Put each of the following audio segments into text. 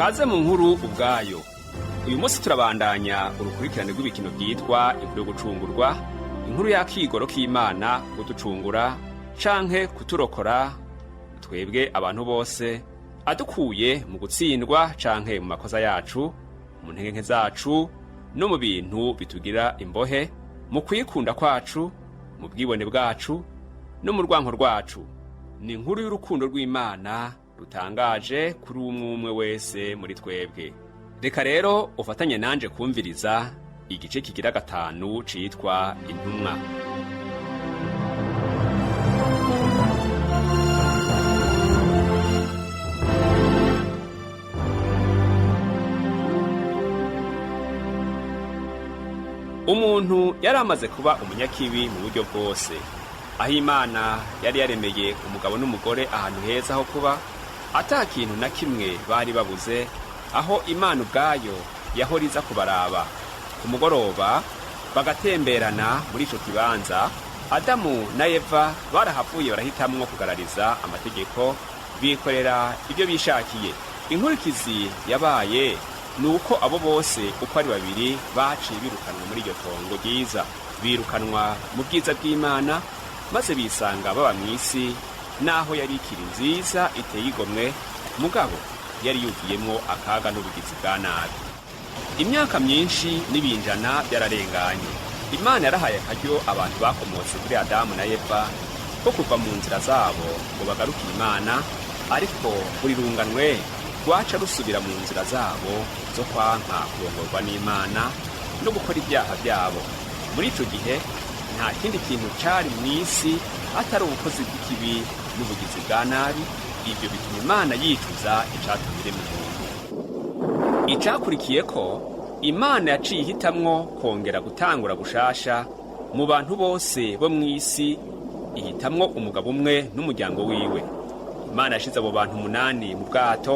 Kaze mu nkuru ubwayo. Uyu munsi turabandanya urukurikirane rw'ibikino byitwa Inkuru yo Gucungurwa, inkuru y'akigoro k'Imana kuducungura canke kuturokora twebwe abantu bose, adukuye mu gutsindwa canke mu makosa yacu, mu ntege nke zacu no mu bintu bitugira imbohe, mu kwikunda kwacu, mu bwibone bwacu no mu rwanko rwacu. Ni inkuru y'urukundo rw'Imana rutangaje kuri umwe umwe wese muri twebwe. Reka rero ufatanye nanje kumviriza igice kigira gatanu citwa Intumwa. Umuntu yari amaze kuba umunyakibi mu buryo bwose. Aho Imana yari yaremeye umugabo n'umugore ahantu heza ho kuba, ata kintu na kimwe bari babuze, aho Imana ubwayo yahora iza kubaraba ku mugoroba bagatemberana muri ico kibanza, Adamu na Eva barahavuye barahitamwo kugarariza amategeko, bikorera ibyo bishakiye. Inkurikizi yabaye ni uko abo bose uko ari babiri baciye birukanwa muri iryo tongo ryiza, birukanwa mu bwiza bw'Imana, maze bisanga baba mw'isi, naho yari ikiri nziza iteye igomwe, mugabo yari yuzuyemwo akaga n'ubugizi bwa nabi. Imyaka myinshi n'ibinjana byararenganye. Imana yarahaye akaryo abantu bakomotse kuri Adamu na Eva ko kuva mu nzira zabo ngo bagarukire Imana, ariko buri runganwe rwaca rusubira mu nzira zabo zo kwanka kurongorwa n'Imana no gukora ibyaha byabo. Muri ico gihe nta kindi kintu cari mw'isi atari ubukozi bw'ikibi n'ubugizi bwa nabi. Ibyo bituma Imana yicuza icatumye irema umuntu. Icakurikiye ko Imana yaciye ihitamwo kongera gutangura gushasha mu bantu bose bo mw'isi, ihitamwo umugabo umwe n'umuryango wiwe. Imana yashize abo bantu umunani mu bwato,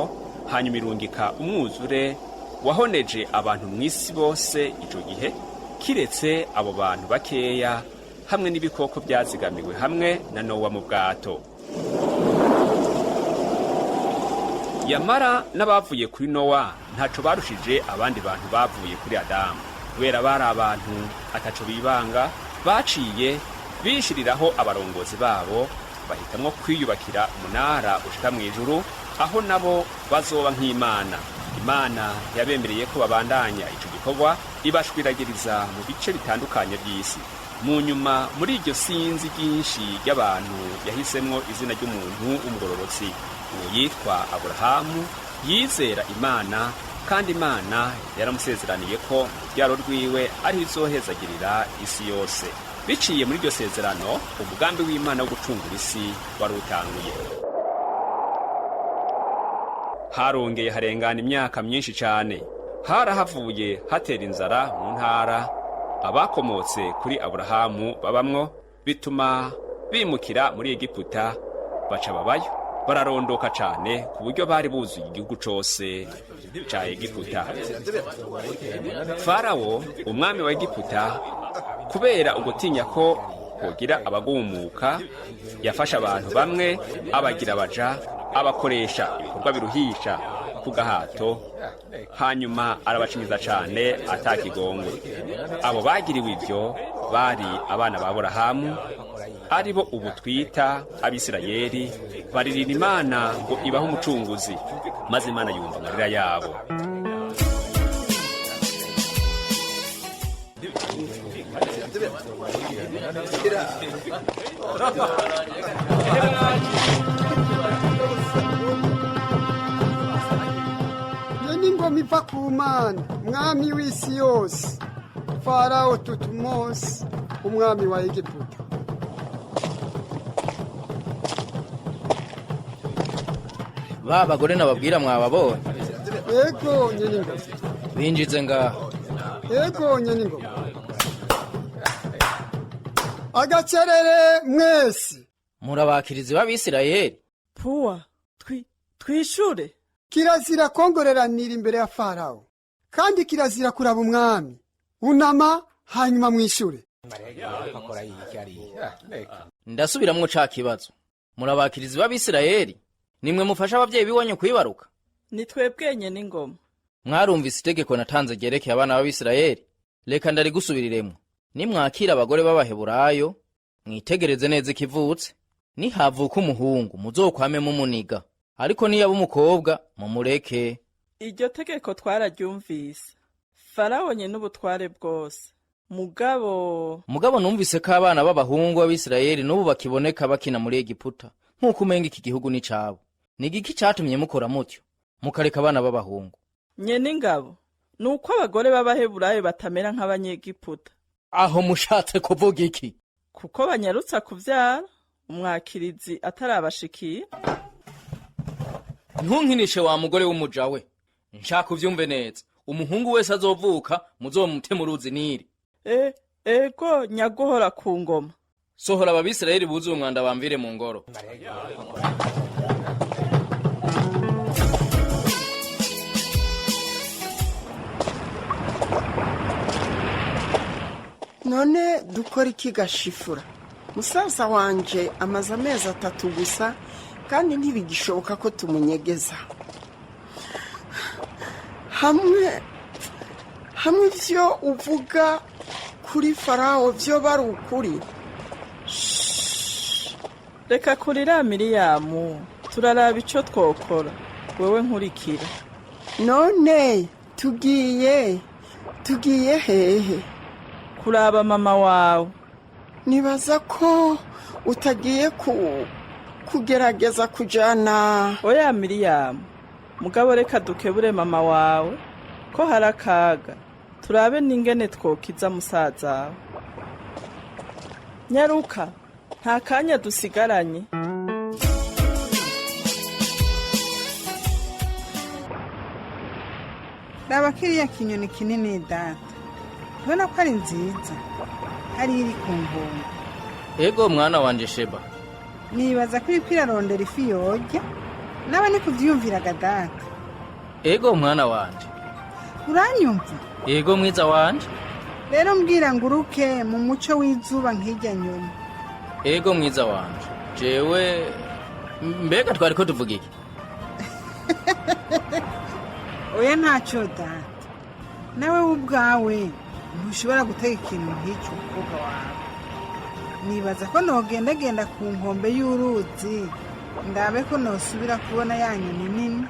hanyuma irungika umwuzure wahoneje abantu mw'isi bose ico gihe, kiretse abo bantu bakeya hamwe n'ibikoko byazigamiwe hamwe na Nowa mu bwato. Yamara n'abavuye kuri Nowa ntaco barushije abandi bantu bavuye kuri Adamu, kubera bari abantu ataco bibanga. Baciye bishiriraho abarongozi babo, bahitamwo kwiyubakira umunara ushika mw'ijuru, aho nabo bazoba nk'Imana. Imana yabemereye ko babandanya ico gikorwa, ibashwiragiriza mu bice bitandukanye by'isi. Mu nyuma, muri iryo sinzi ryinshi ry'abantu, yahisemwo izina ry'umuntu w'umugororotsi, uwo yitwa Aburahamu. Yizera Imana, kandi Imana yaramusezeraniye ko mu rubyaro rwiwe ariho izohezagirira isi yose. Biciye muri iryo sezerano, umugambi w'Imana wo gucungura isi wari utanguye. Harongeye harengana imyaka myinshi cane. Harahavuye hatera inzara mu ntara abakomotse kuri Aburahamu babamwo, bituma bimukira muri Egiputa, baca babayo, bararondoka cane ku buryo bari buzuye igihugu cose ca Egiputa. Farawo, umwami wa Egiputa, kubera ugutinya ko hogira abagumuka, yafashe abantu bamwe abagira baja, abakoresha ibikorwa biruhisha ku gahato, hanyuma arabacinyiza cane atakigongwe. Abo bagiriwe ivyo bari abana ba Aburahamu, ari bo ubu twita Abisirayeli. Baririra Imana ngo ibahe umucunguzi, maze Imana yumva amarira yabo. Iyo ni ingoma iva ku Mana, mwami w'isi yose, Farawo Tutumosi, umwami wa Egiputa. Ba bagore nababwira mwababonye? Ego, nyene ingoma. Binjize ngaho. Ego, nyene ingoma. Agacerere mwese. Murabakirizi b'Abisirayeli? Puwa twishure. Kirazira kongoreranira imbere ya Farawo, kandi kirazira kuraba umwami. Unama, hanyuma mwishure. Ndasubiramwo ca kibazo: murabakirizi b'Abisirayeli? Nimwe mufasha abavyeyi biwanyu kwibaruka? Ni twebwenye n'ingoma. Mwarumvise itegeko natanze ryerekeye abana b'Abisirayeli? Reka ndarigusubiriremwo. Nimwakira abagore b'Abaheburayo, mwitegereze neza ikivutse. Nihavuka umuhungu, muzokwame mumuniga, ariko niyaba umukobwa mumureke. Iryo tegeko twararyumvise. Farawo nyene ubutware bwose. Mugabo Mugabo numvise ko abana b'abahungu b'Abisirayeli n'ubu bakiboneka bakina muri Egiputa, nk'uko umenga iki gihugu ni cabo. Ni igiki catumye mukora mutyo, mukareka abana b'abahungu? Nyene ingabo, ni uko abagore b'Abaheburayo batamera nk'Abanyegiputa. Aho mushatse kuvuga iki? Kuko banyarutsa kuvyara umwakirizi atarabashikiye. Ntunkinishe wa mugore w'umuja we. Nshaka uvyumve neza, umuhungu wese azovuka muzomute mu ruzi Nili. E, ego nyaguhora ku ngoma. Sohora Ababisirayeli buzuye umwanda bamvire mu ngoro. None dukora iki gashifura? Musaza wanje amaze amezi 3 gusa, kandi ntibigishoboka ko tumunyegeza. Hamwe hamwe ivyo uvuga kuri Farawo vyo bari ukuri. Reka kurira Miriyamu, turaraba ico twokora. Wewe nkurikira. None tugiye hehe? Kuraba mama wawe. Nibaza ko utagiye kugerageza kujana. Oya Miriyamu, mugabo reka dukebure mama wawe ko hari akaga, turabe n'ingene twokiza musaza wawe. Nyaruka, nta kanya dusigaranye. Raba kiriya kinyoni kinini data, ubona ko ari nziza, hariya iri ku nkombe. Ego mwana wanje Sheba. Nibaza ko iriko irarondera ifi yorya, nawe ni kuvyiyumviraga data. Ego mwana wanje. Uranyumva? Ego mwiza wanje. Rero mbwira nguruke mu muco w'izuba nk'irya nyoni. Ego mwiza wanje. Jewe mbega twariko tuvuga iki? Oya ntacyo data, nawe ubwawe ntushobora gutega ikintu nk'icyo umukobwa wawe. Nibaza ko nogendagenda ku nkombe y'uruzi, ndabe ko nosubira kubona ya nyoni nini.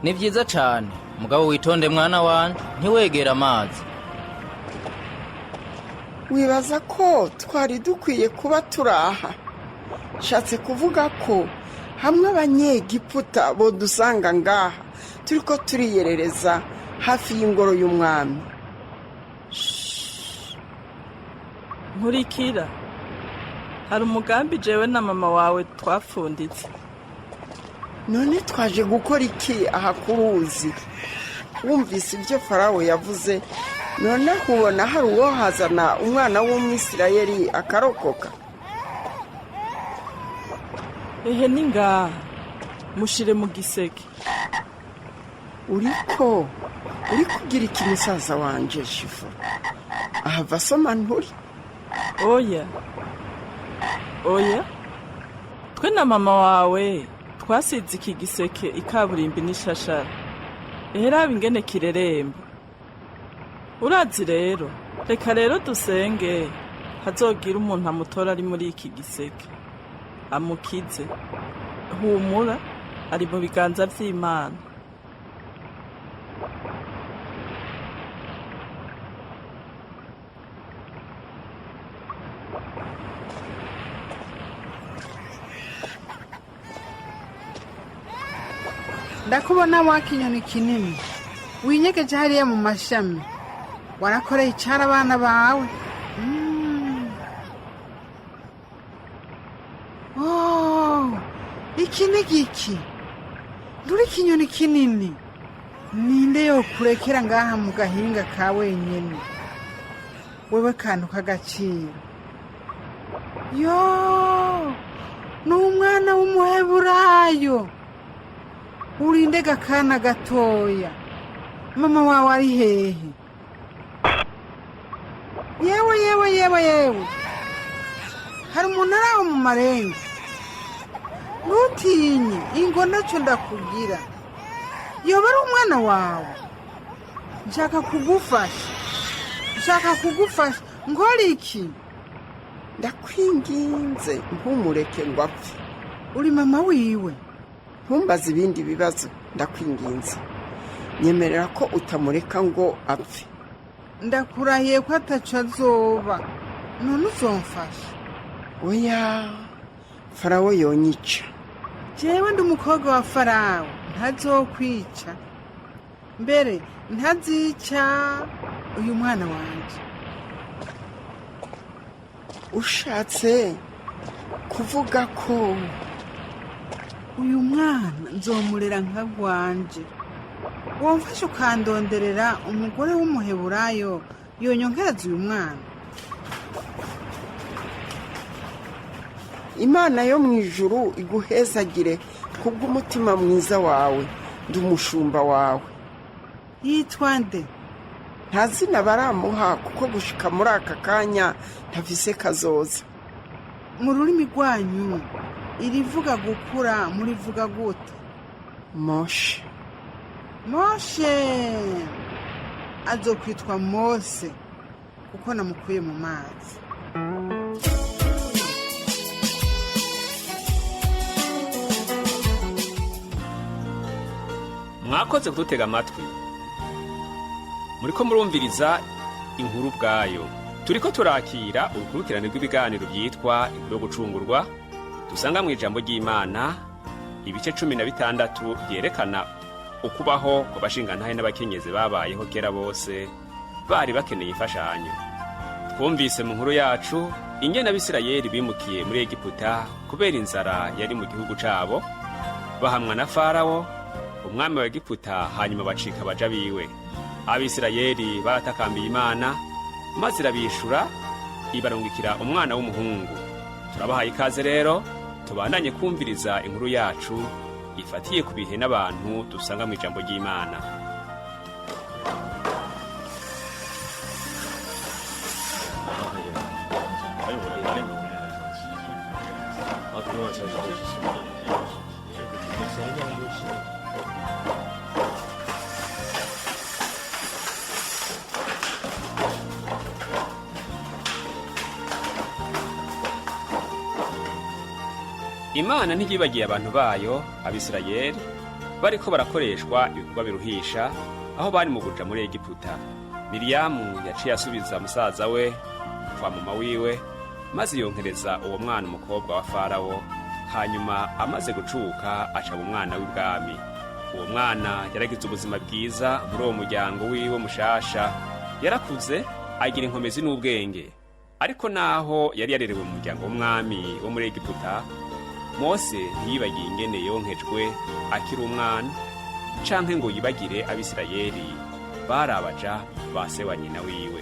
Ni vyiza cane, mugabo witonde mwana wanje, ntiwegere amazi. Wibaza ko twari dukwiye kuba turaha? Nshatse kuvuga ko hamwe Abanyegiputa bodusanga ngaha turiko turiyerereza hafi y'ingoro y'umwami. Nkurikira, hari umugambi jewe na mama wawe twapfunditse. None twaje gukora iki aha ku ruzi? Wumvise ibyo Farawo yavuze, noneho ubona hari uwohazana umwana w'Umwisirayeli akarokoka? Ehe ni ngaha, mushire mu giseke. Uriko uri kugira iki musaza wanje Shifura? Ahava asoma nturi. Oya oya, twe na mama wawe twasize iki giseke ikaburimbi n'ishashara. Ehe raba ingene kireremba. Urazi rero, reka rero dusenge hazogira umuntu amutora ari muri iki giseke, amukize. Humura, ari mu biganza vy'Imana. Ndakubona wa kinyoni kinini, winyegeje hariya mu mashami, warakoreye icara abana bawe. Oh, iki ni giki? Nturi ikinyoni kinini, ninde yokurekera ngaha mu gahinga ka wenyene? Wewe kantu k'agaciro. Yo, ni umwana w'Umuheburayo. Urinde gakana gatoya, mama wawe ari hehe? Yewe yewe yewe yewe, hari umuntu ari aho mu marenga. Ntutinye, ingo ntacyo ndakubwira. Yoba ari umwana wawe? Nshaka kugufasha, nshaka kugufasha. Nkora iki? Ndakwinginze, ntumureke ngo apfe. Uri mama wiwe? Ntumbaze ibindi bibazo, ndakwinginze. Nyemerera ko utamureka ngo apfe. Ndakurahiye ko ataco azoba. None uzomfasha? Oya, Farawo yonyica. Jewe ndi umukobwa wa Farawo, ntazokwica. Mbere ntazica uyu mwana wanje. Ushatse kuvuga ko Uyu mwana nzomurera nka gwanje. Womfasha ukandonderera umugore w'Umuheburayo yonyonkereza uyu mwana? Imana yo mu ijuru iguhezagire kubw'umutima mwiza wawe. Ndi umushumba wawe. Yitwa nde? Nta zina baramuha, kuko gushika muri aka kanya ntafise kazoza. Mu rurimi rwanyu irivuga gukura murivuga gute? Moshe. Moshe! Azokwitwa Mose kuko namukuye mu mazi. Mwakoze kudutega amatwi. Muriko murumviriza inkuru ubwayo. Turiko turakira urukurikirane rw'ibiganiro byitwa Inkuru yo Gucungurwa, dusanga mu Ijambo ry'Imana, ibice 16 byerekana ukubaho kw'abashingantahe n'abakenyezi babayeho kera, bose bari bakeneye imfashanyo. Twumvise mu nkuru yacu ingene Abisirayeli bimukiye muri Egiputa kubera inzara yari mu gihugu cabo, bahamwa na Farawo, umwami wa Egiputa, hanyuma bacika abaja biwe. Abisirayeli baratakambiye Imana, maze irabishura, ibarungikira umwana w'umuhungu. Turabahaye ikaze rero, tubandanye kumviriza inkuru yacu ifatiye ku bihe n'abantu dusanga mu Ijambo ry'Imana. Imana ntiyibagiye abantu bayo Abisirayeli bariko barakoreshwa ibikorwa biruhisha aho bari mu buja muri Egiputa. Miriyamu yaciye asubiza musaza we kwa mama wiwe, maze yonkereza uwo mwana umukobwa wa Farawo. Hanyuma amaze gucuka acaba umwana w'ibwami. Uwo mwana yaragize ubuzima bwiza muri uwo muryango wiwe mushasha. Yarakuze, agira inkomezi n'ubwenge. Ariko naho yari yarerewe mu muryango w'umwami wo muri Egiputa, Mose ntiyibagiye ingene yonkejwe akiri umwana, canke ngo yibagire Abisirayeli bari abaja ba se wa nyina wiwe.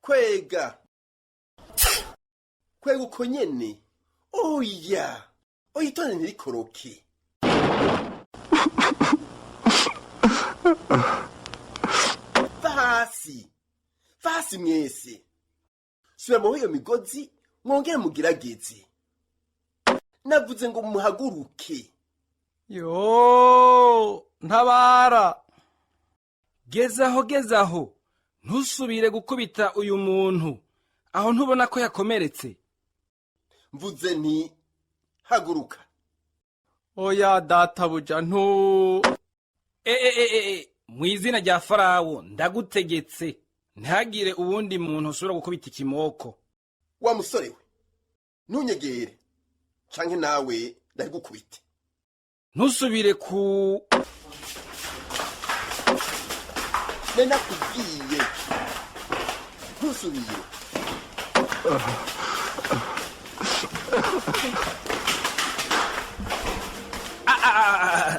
Kwega, kwega uko nyene. Oya, oyitonde, ntirikoroke. Va hasi, va hasi mwese. Subira muho iyo migozi, mwongere mugerageze. Navuze ngo muhaguruke. Yo, ntabara! Gezaho, gezaho, ntusubire gukubita uyu muntu. Aho ntubona ko yakomeretse? Mvuze nti haguruka. Oya databuja, ntu e e e e, mu izina rya Farawo ndagutegetse, ntihagire uwundi muntu usubira gukubita ikimoko. Wa musore we, ntunyegere, canke nawe ndabigukubite. Ntusubire ku Nari nakubwiye ntusubire. Ah, ah, ah, ah.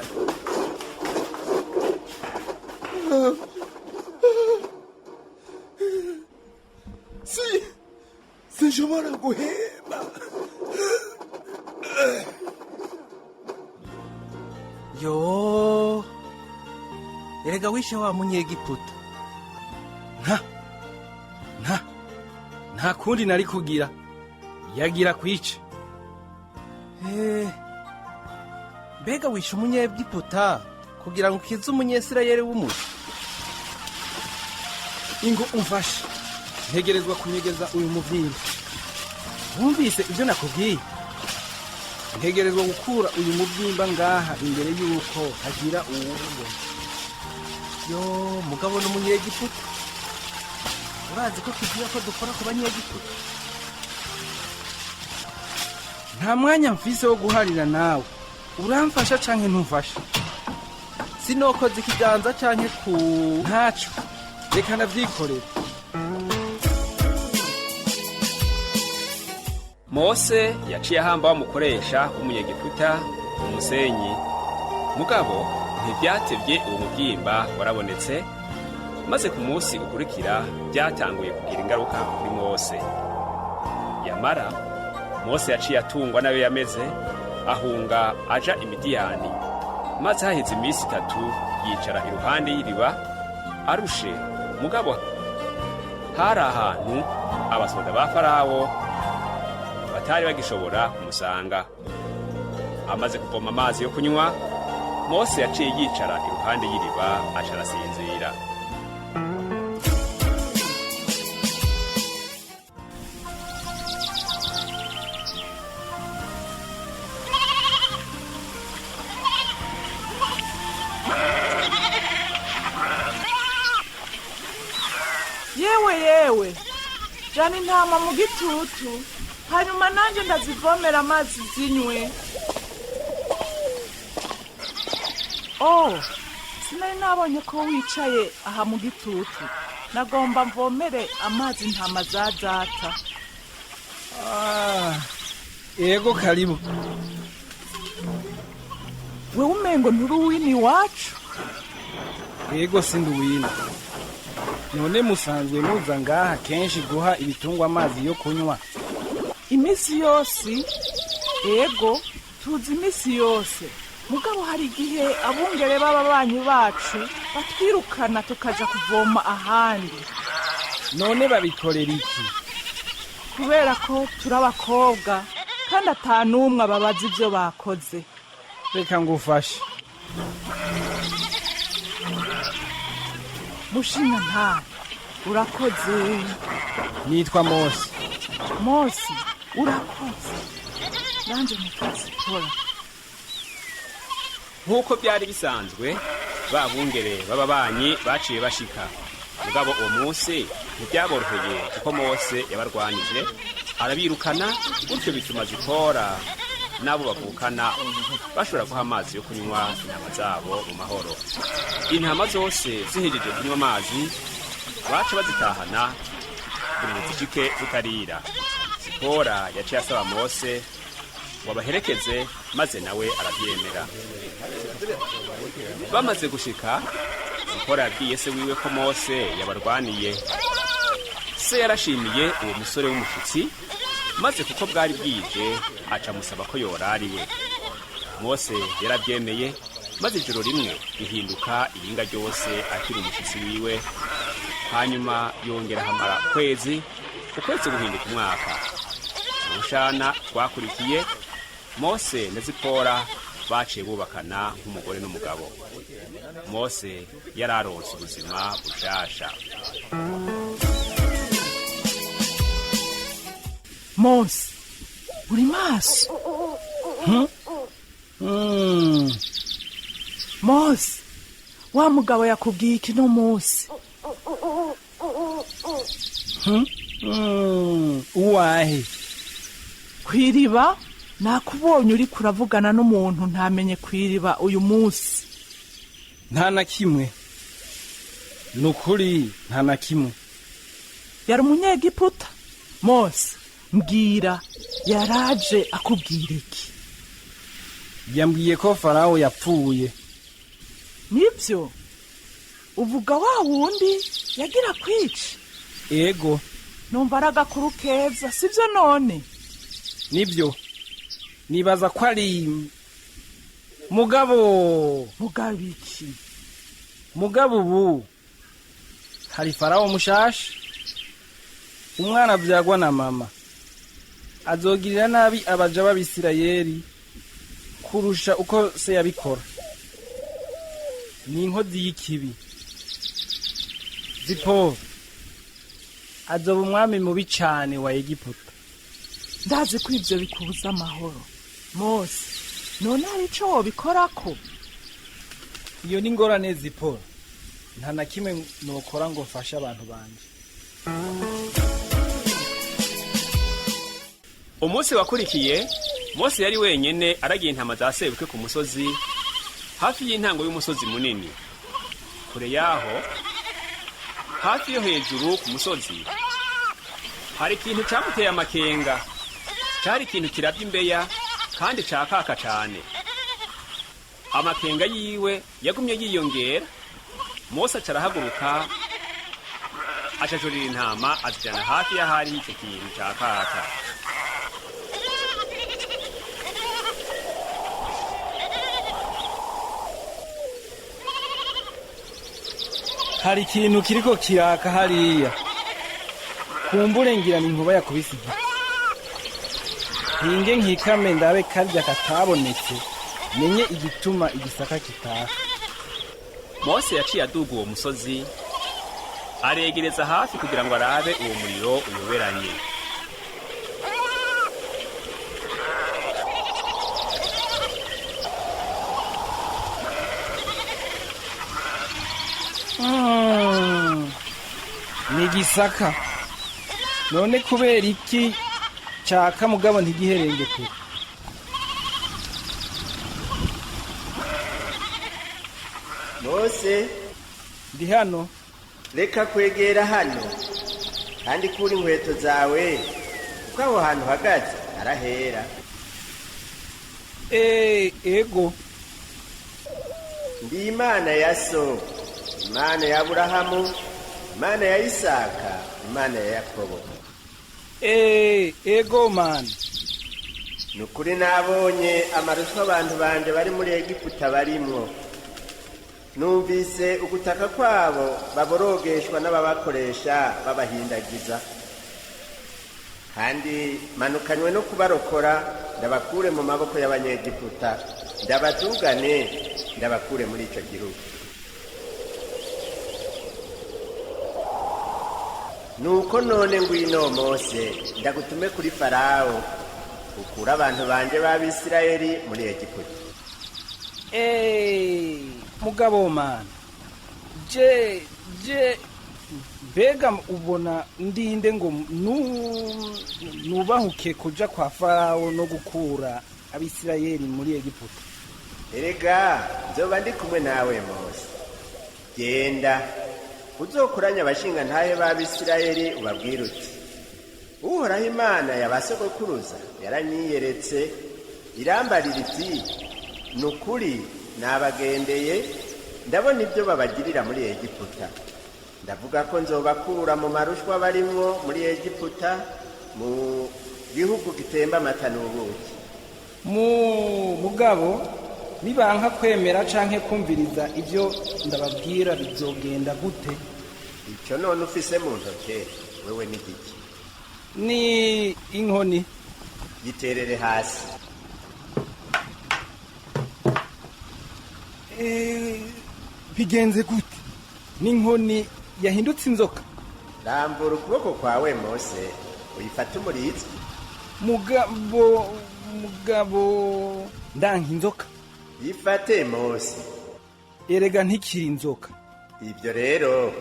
Si sinshobora guhema. Yo, erega wishe wa Munyegiputa! Nta kundi nari kugira, yagira kwica. Mbega wishe umunyegiputa kugira ngo ukize umunyesirayeli w'umuja? Ingo umfashe, ntegerezwa kunyegeza uyu muvyimba. Wumvise ibyo nakubwiye? Ntegerezwa gukura uyu muvyimba ngaha imbere y'uko hagira uwubona. Yo, mugabo n'umunyegiputa, urazi ko kigira ko dukora ku banyegiputa. Nta mwanya mfise wo guharira nawe. Uramfasha canke ntumfasha? Sinokoza ikiganza canke ku Ntaco, reka ndavyikorera. Mose yaciye ahamba wa mukoresha w'umunyegiputa mu musenyi. Mugabo ntivyatevye, uwo muvyimba warabonetse, maze ku munsi ukurikira byatanguye kugira ingaruka kuri Mose. Yamara Mose yaciye atungwa nayo yameze, ahunga aja imidiyani, maze haheze iminsi 3 yicara iruhande y'iriba arushe. Mugabo hari ahantu abasoda ba Farawo batari bagishobora kumusanga. Amaze kuvoma amazi yo kunywa, Mose yaciye yicara iruhande y'iriba, aca arasinzira. Yewe yewe, jana intama mu gitutu, hanyuma nanjye ndazivomera amazi zinywe. Oh, sinari nabonye ko wicaye aha mu gitutu. Nagomba mvomere amazi intama za data. Ah, yego, karibu. Wewe umengo nturi uwini iwacu. Yego, sindi uwina. None musanzwe muza ngaha kenshi guha ibitungwa amazi yo kunywa? Iminsi yose, ego, tuzi iminsi yose. Mugabo hari igihe abungere b'ababanyi bacu batwirukana tukaja kuvoma ahandi. None babikorera iki? Kubera ko turi abakobwa kandi ata n'umwe ababaza ibyo bakoze. Reka ngufashe. Mushinga nta urakoze. Nitwa Mose. Mose, urakoze. Nanjye nitwa. Nk'uko byari bisanzwe, ba bungere b'ababanyi baciye bashika. Mugabo uwo munsi ntibyaboroheye, kuko Mose yabarwanije arabirukana. Gutyo bituma Zipora n'abo bavukana bashobora guha amazi yo kunywa intama zabo mu mahoro. Intama zose zihejeje kunywa amazi, baca bazitahana kugira ngo zishike butarira. Zipora yaciye asaba Mose ngo abaherekeze, maze nawe arabyemera. Bamaze gushika, Zipora yabwiye se wiwe ko Mose yabarwaniye. Se yarashimiye uwo musore w'umushitsi, maze kuko bwari bwije aca amusaba ko yorariwe. Mose yarabyemeye, maze ijoro rimwe rihinduka iringa ryose akiri umushitsi wiwe. Hanyuma yongera ahamara ukwezi, ukwezi guhinduka umwaka. Mu rushana rwakurikiye, Mose na Zipora baciye bubakana nk'umugore n'umugabo. Mose yararonse ubuzima bushasha. Mose, uri maso? Mose, wa mugabo yakubwiye iki no munsi? Uwahe? Kwiriba nakubonye uri kuravugana n'umuntu ntamenye kwiriba uyu munsi. Nta na kimwe, ni ukuri, nta na kimwe. Yari umunyegiputa? Mose, mbwira, yaraje akubwira iki? Yambwiye ko Farawo yapfuye. Nibyo uvuga, wa wundi yagira kwica? Ego. Numva ari agakuru keza, sibyo none? Nibyo, nibaza ko ari mugabo. Mugabo iki? Mugabo ubu hari Farawo mushasha. Umwana abyagwa na mama azogirira nabi abaja b'Abisirayeli kurusha uko se yabikora. Ni inkozi y'ikibi. Zipora azoba umwami mubi cane wa Egiputa. Ndazi ko ibyo bikubuza amahoro, Mose. None hari ico wobikorako? Iyo ni ingorane, Zipora. Nta na kimwe nokora ngo mfashe abantu banje. Umunsi wakurikiye, Mose yari wenyene aragiye intama za sebukwe ku musozi, hafi y'intango y'umusozi munini. Kure yaho, hafi yo hejuru ku musozi, hari ikintu camuteye amakenga. Cari ikintu kiravye imbeya kandi cakaka cane. Amakenga yiwe yagumye yiyongera. Mose aca arahaguruka, acajurira intama, azijana hafi y'ahari ico kintu cakaka. Hari ikintu kiriko kiraka hariya. Kumbure ngira ni inkuba yakubise igiti. Hinge nkikame ndabe karya katabonetse, menye igituma igisaka kitaka. Mose yaciye aduga uwo musozi, aregereza hafi kugira ngo arabe uwo muriro uyoberanye. Ni igisaka. None kubera iki caka mugabo ntigiherengetere? Mose! Ndi hano. Reka kwegera hano, kandi kura inkweto zawe, kuko aho hantu uhagaze arahera. Ego. Ndi Imana ya so, Imana ya Aburahamu, Imana ya Isaka, Imana ya Yakobo. Ego mana. Ni ukuri nabonye amaruswa abantu banje bari muri Egiputa barimwo. Numvise ugutaka kwabo baborogeshwa n'ababakoresha babahindagiza, kandi manukanywe no kubarokora, ndabakure mu maboko y'Abanyegiputa, ndabazugane, ndabakure muri ico gihugu. Nuko none ngwino, Mose, ndagutume kuri Farawo, ukure abantu banje b'Abisirayeli muri Egiputa. Mugabo mana, je mbega ubona ndinde ngo nubahuke kuja kwa Farawo no gukura Abisirayeli muri Egiputa? Erega nzoba ndi kumwe nawe, Mose. Genda uzokoranye abashingantahe b'Abisirayeli, ubabwire uti: Uhoraho Imana ya ba sogokuruza yaranyiyeretse, irambarira iti: ni ukuri nabagendeye, ndabona ibyo babagirira muri Egiputa. Ndavuga ko nzobakura mu marushwa barimwo muri Egiputa, mu gihugu gitemba amata n'ubuki. Mu mugabo nibanka kwemera canke kumviriza ibyo ndababwira, bizogenda gute? Icyo none ufise mu ntoke wewe ni giki? Ni inkoni. Giterere hasi. Bigenze gute? N'inkoni yahindutse inzoka. Rambura ukuboko kwawe, Mose, uyifate umurizo. Mugabo ndanka inzoka. Yifate, Mose. Erega ntikiri inzoka. Ibyo rero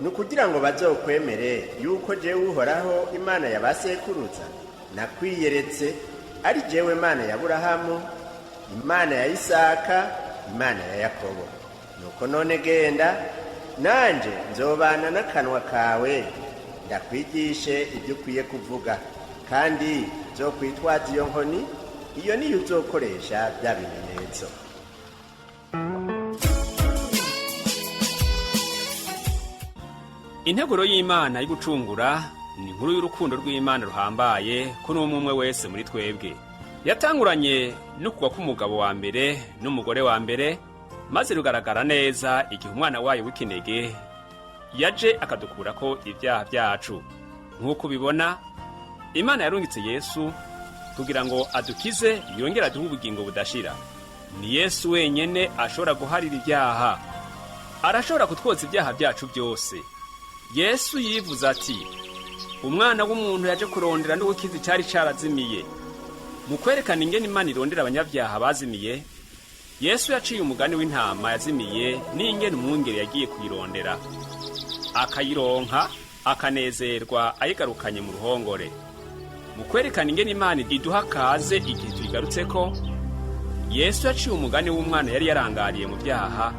ni ukugira ngo bazokwemere yuko jewe Uhoraho Imana ya ba sekuruza nakwiyeretse, ari jewe Mana ya Aburahamu, Imana ya Isaka, Imana ya Yakobo. Nuko none genda, nanje nzobana n'akanwa kawe, ndakwigishe ibyo ukwiye kuvuga, kandi nzokwitwaza iyo nkoni, iyo niyo uzokoresha bya bimenyetso. Integuro y'Imana yo gucungura ni inkuru y'urukundo rw'Imana ruhambaye ko n'umwe umwe wese muri twebwe. Yatanguranye no kugwa k'umugabo wa mbere n'umugore wa mbere, maze rugaragara neza igihe umwana wayo w'ikinege yaje akadukurako ibyaha byacu. Nk'uko ubibona, Imana yarungitse Yesu kugira ngo adukize yongere aduhe ubugingo budashira. Ni Yesu wenyene ashobora guharira ibyaha. Arashobora kutwoza ibyaha byacu byose. Yesu yivuze ati: "Umwana w'umuntu yaje kurondera no gukiza icari carazimiye." Mu kwerekana ingene Imana irondera abanyabyaha bazimiye, Yesu yaciye umugani w'intama yazimiye n'ingene umwungeri yagiye kuyirondera, akayironka, akanezerwa ayigarukanye mu ruhongore. Mu kwerekana ingene Imana iduha kaze igihe tuyigarutseko, Yesu yaciye umugani w'umwana yari yarangariye mu byaha,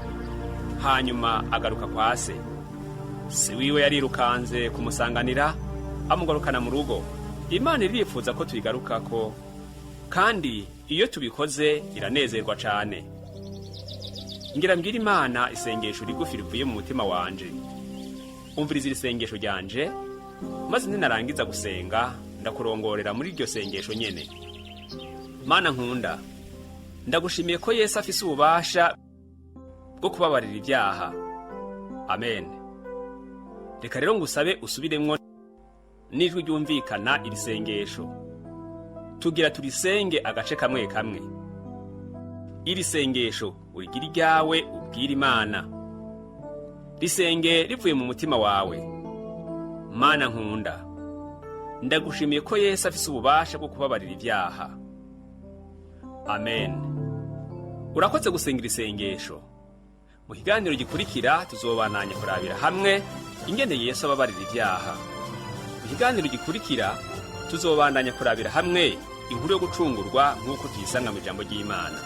hanyuma agaruka kwa se. Se wiwe yarirukanze kumusanganira, amugarukana mu rugo. Imana irifuza ko tuyigarukako, kandi iyo tubikoze iranezerwa cane. Ngira mbwira Imana isengesho rigufi rivuye mu mutima wanje. Umviriza iri sengesho ryanje, maze ninarangiza gusenga ndakurongorera muri iryo sengesho nyene. Mana nkunda, ndagushimiye ko Yesu afise ububasha bwo kubabarira ibyaha. Amen. Reka rero ngusabe usubiremwo n'ijwi ryumvikana iri sengesho. Tugira turisenge agace kamwe kamwe. Iri sengesho urigire iryawe, ubwire Imana. Risenge rivuye mu mutima wawe. Mana nkunda, ndagushimiye ko Yesu afise ububasha bwo kubabarira ibyaha. Amen. Urakoze gusenga iri sengesho. Mu kiganiro gikurikira tuzobananya kurabira hamwe ingene Yesu ababarira ibyaha. Mu kiganiro gikurikira tuzobandanya kurabira hamwe inkuru yo gucungurwa nk'uko tuyisanga mu ijambo ry'Imana.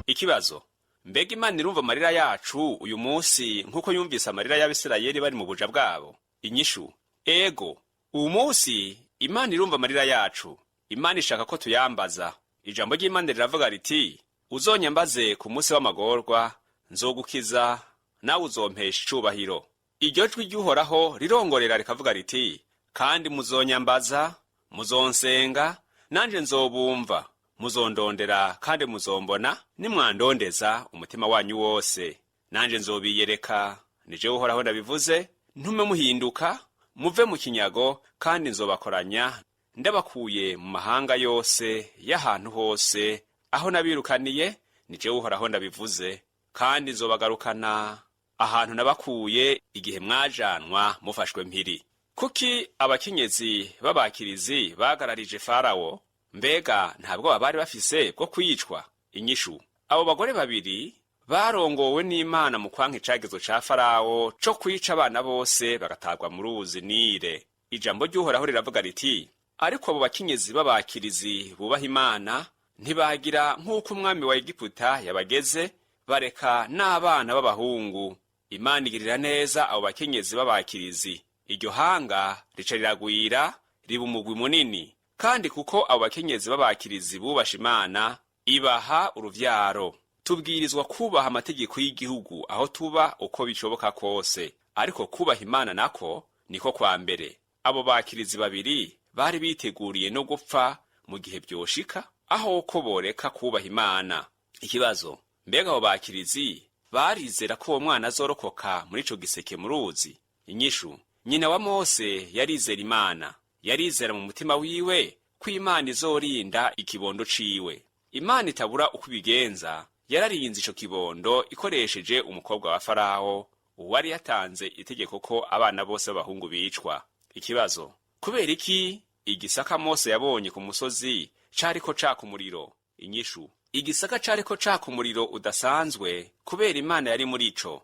Ikibazo: Mbega Imana irumva amarira yacu uyu munsi nk'uko yumvise amarira y'Abisirayeli bari mu buja bwabo? Inyishu: Ego, uwu munsi Imana irumva amarira yacu. Imana ishaka ko tuyambaza. Ijambo ry'Imana riravuga riti: "Uzonyambaze ku munsi w'amagorwa, nzogukiza, nawe uzompesha icubahiro." Iryo jwi ry'Uhoraho rirongorera rikavuga riti: "Kandi muzonyambaza, muzonsenga, nanje nzobumva. Muzondondera kandi muzombona, nimwandondeza umutima wanyu wose. Nanje nzobiyereka." Ni jewe Uhoraho ndabivuze. Ntume muhinduka muve mu kinyago, kandi nzobakoranya ndabakuye mu mahanga yose y'ahantu hose aho nabirukaniye. Ni jewe Uhoraho ndabivuze. Kandi nzobagarukana ahantu nabakuye igihe mwajanwa mufashwe mpiri. Kuki abakenyezi b'abakirizi bagararije Farawo? Mbega nta bwoba bari bafise bwo kwicwa? Inyishu: Abo bagore babiri barongowe n'Imana mu kwanka icagezo ca Farawo co kwica abana bose bagatabwa mu ruzi Nile. Ijambo ry'Uhoraho riravuga riti: "Ariko abo bakenyezi b'abakirizi bubaha Imana ntibagira nk'uko umwami wa Egiputa yabageze, bareka n'abana b'abahungu." Imana igirira neza abo bakenyezi b'abakirizi. Iryo hanga rica riragwira, riba umugwi munini. Kandi kuko abo bakenyezi b'abakirizi bubasha Imana, ibaha uruvyaro. Tubwirizwa kubaha amategeko y'igihugu aho tuba uko bishoboka kose, ariko kubaha Imana nako niko kwa mbere. Abo bakirizi babiri bari biteguriye no gupfa mu gihe vyoshika aho ko boreka kubaha Imana. Ikibazo: Mbega abo bakirizi barizera ko uwo mwana azorokoka muri ico giseke mu ruzi? Inyishu: Nyina wa Mose yarizera Imana. Yarizera mu mutima wiwe ko Imana izorinda ikibondo ciwe. Imana itabura uko ibigenza yararinze ico kibondo ikoresheje umukobwa wa Farawo, uwari yatanze itegeko ko abana bose b'abahungu bicwa. Ikibazo: Kubera iki igisaka Mose yabonye ku musozi cariko caka umuriro? Inyishu: Igisaka cariko caka umuriro udasanzwe kubera Imana yari muri ico.